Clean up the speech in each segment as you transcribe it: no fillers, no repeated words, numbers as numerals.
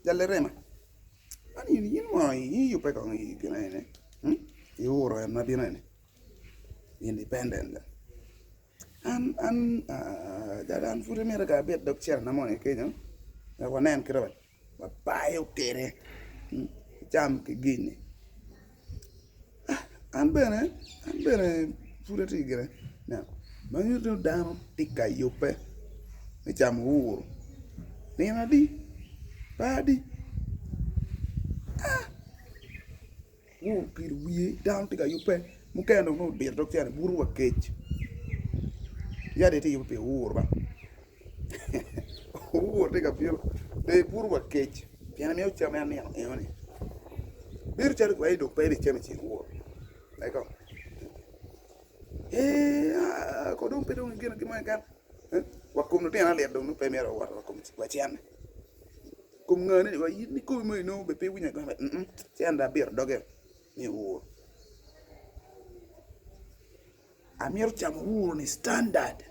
Jal lirema, man in in mono iyubbe kong i gin eni, iuro en ma bino eni, independent. An an jal an pud amito ka abit dog cente moni kenyo wek wanen kite wabayo kwede cam ki gini. An bene an bene pud atye gire ma nyuto ni dano tye ka yubbe me camo owuro nino adi pe adi owuro opido wiye dano tye ka yubbe mukene dong nongo obito dog cene buto wa kec yadi tye ka yubbe pi owuro ba Owor tye ka bino dong ibuto wa kec pien imito cam en nino enoni bedo calo iwaci dong pe ibicamo i ceng owor eko ee ko dong pe dong igeno gin mo keken wa kom lutino alit dong nongo pe myero owot wa kom wa cene kom ngane wa in ikomi mo inongo bene pe iwinyo agonya cene dong abito doge ni owor. Amito camo owuro ni standard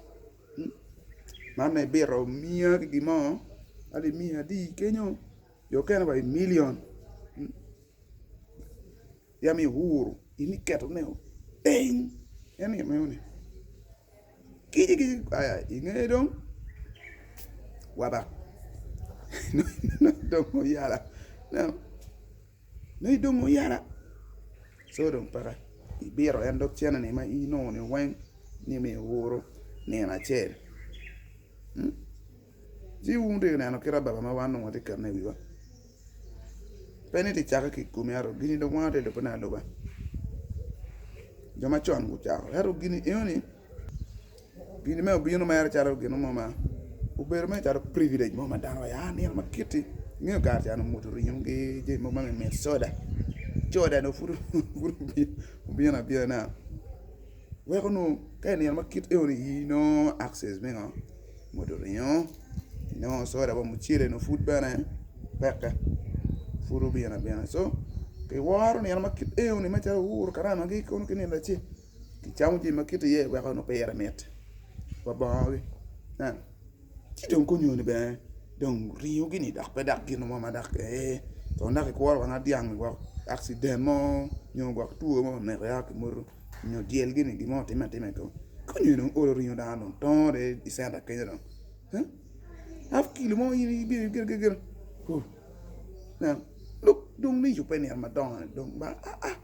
man ma ibito miya ki gin mo alip miya adi kenyo jo okene wa i million yam i owuro in iketone piny en aye meno ni kici kici aya inge dong waba dong oyala. Nongo idong oyara co dong peke ibito en dog cene ni ma inongo ni weng ni miyo iwuru nino acel ci wun wutye ka neno kit ababa ma wan dong watye ka ketone i wiwa pe ni tye cake ki i komi ento gini dong wan watye ka lubone aluba jo macon gucako ento gini enoni. Gin me obino mere calo gin mo ma obedo mere calo privilege mo ma dano waco nino ma kiti ingeyo kare ca onongo modo ringo ki jami mogo ma mit soda, soda dong pud obino abina weko nongo ka inino ma kit eni inongo access me ngo modo ringo inongo soda wa mucele nongo pud bene peke pud obino abina co kiworo nino ma kit eni macalo ouro karama-gi kono ki nino acel. Kicamo jami ma kite iye weko nongo pire mit wa bongogi ci dong konyoni bene dong ringo gini dok pe dok gin mo ma dok dong dok ikuro wang dyang gwok accident mo nyo gwok two mo oneko yaka ki moto nyo dyel gini gin mo otime atima i kome konyoni dong olo ringo dano dong tongo dong i centa kenyo dong half kilo mo in ibino gire dong me yubbe nino madongo ni dong aa.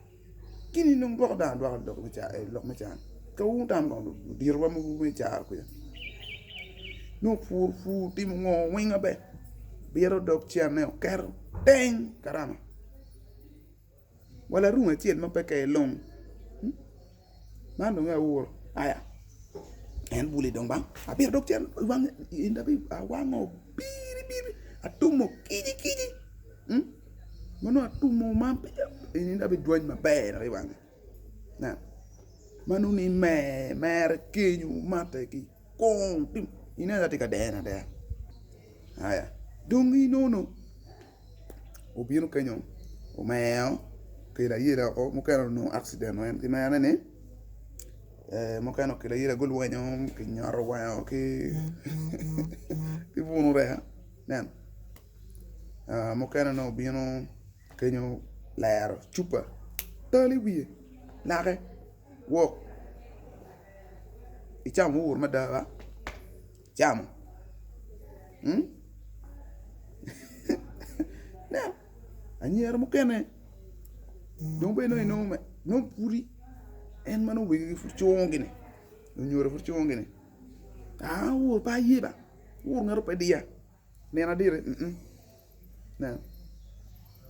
Gin dong dwoko dano adwoka i lok me can ka wun wutamo kong luditowa mogo me caro kwija nongo pur pur timo ngo weng maber bito dog cente oketo teng karama wa larum acel ma pe ka ilung man dong aye auro aya en buli dong ba abito dog cente awango biribiri atumo kici kici. Ma nongo atumo man eni dok bidwony maber dok i wange ma nongo ni mer mere kenyo mate ki kong ineno calo tye ka dene adeya aya dong inongo obino kenyo omero okelo ayela woko mukene onongo accident en ki mere ni mukene okelo ayela gulwenyo kinyoto wange ki bunu reka nen. Mukene nongo obino kenyo lero cupa tal i wiye lake wok icamo owur mada ba icamo nen anyira mukene dong bene nongo inongo pudi en ma nongo wegigi pud cungo gini lunyodo pud cungo gini aa owur pe aye ba owur ngato pe diya. Nino aditi nen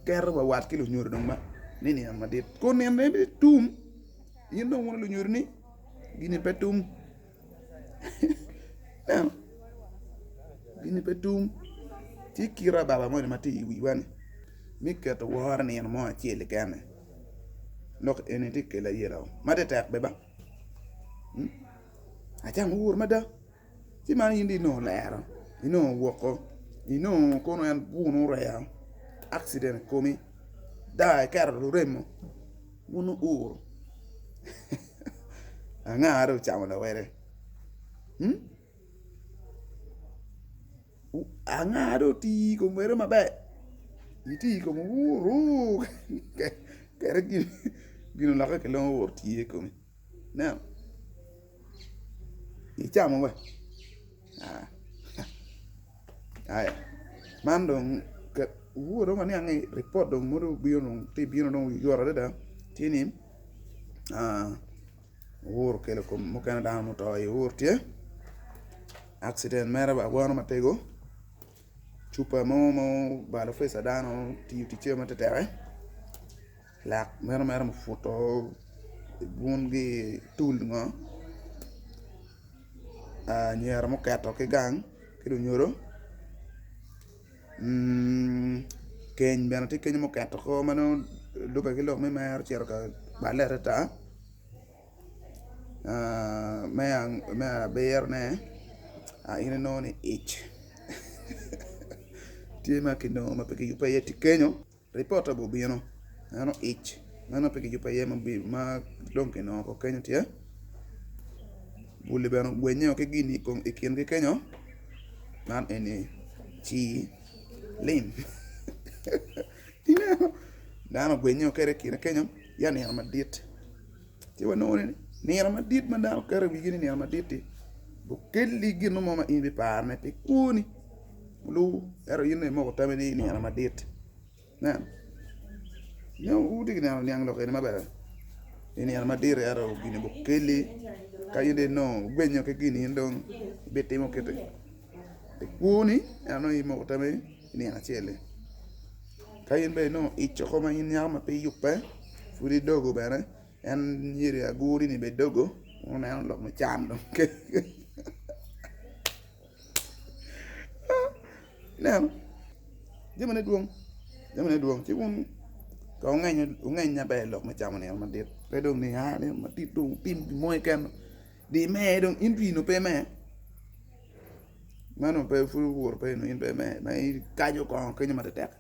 keto wa wat ki lunyodo dong ma ni nino madit kun nino ne tum in dong wun lunyodo ni gini pe tum nen gini pe tum tye kit ababa moni ma tye i wiwa ni me keto woro nino mo acel keken lok eni tye kelo ayela ma tetek bene ba acamo owur mada. Ci man in dong inongo lero, inongo woko, inongo kono en bunu oreo accident i komi daa iketo luremo wun wuuro anga dong ocamo lawede anga dong oti i kom wede maber. Itye i kom owuru kede gin olokke ki long owuro tye i komi ineno icamo wa aya man dong owuro dong aniang ni ripot dong ma dong obino dong tye bino dong oyot adada tye ni owuro okelo kom mukene dano muto i owuro tye accident mere awano matego. Cupa mo ma obalo face pa dano otiyo ticce matek lak meno mere oputo bun ki tul ngo anyira muketo ki gang ki lunyodo keny bene tye kenyo muketo oko ma nongo lube ki lok me mer ocito ka balle atata. Me abirone in inongo ni ic tye ma kinongo ma pe kiyubbe iye tye kenyo ripotte bene obino meno ic meno pe kiyubbe iye ma dong kinongo woko kenyo tye bul-li bene ogwenye ki gin i kingi kenyo man eni ci lim ineno dano ogwenye kwede i kine kenyo ya nino madit. Ci wanongo ni nino madit ma dano keto i wigi ni nino madit-ti okelli gin mo ma in ibiparone pi kwoni lubo ento in dong imoko tammi ni nino madit ineno nyo wutye ka neno niang lok eni maber i nino madit ento gin okelli ka in dong inongo igwenyo ki gin in dong ibitimo kiti pi kwoni ento nongo in imoko tammi i nino acel-li. Ka in bene inongo ic woko ma in nyako ma pe iyubbe pud idogo bene en myero aguruni bene dogo wuneno lok me can dong ineno jamine dwong jamine dwong ci wun ka wungeny maber lok me camo nino madit pe dong ni aa nino madit dong wutim gin mo keken di imer dong in rii nongo pe imer. Meno pe pud owuto pe in pe me ma ikaco kongo kenyo matetek.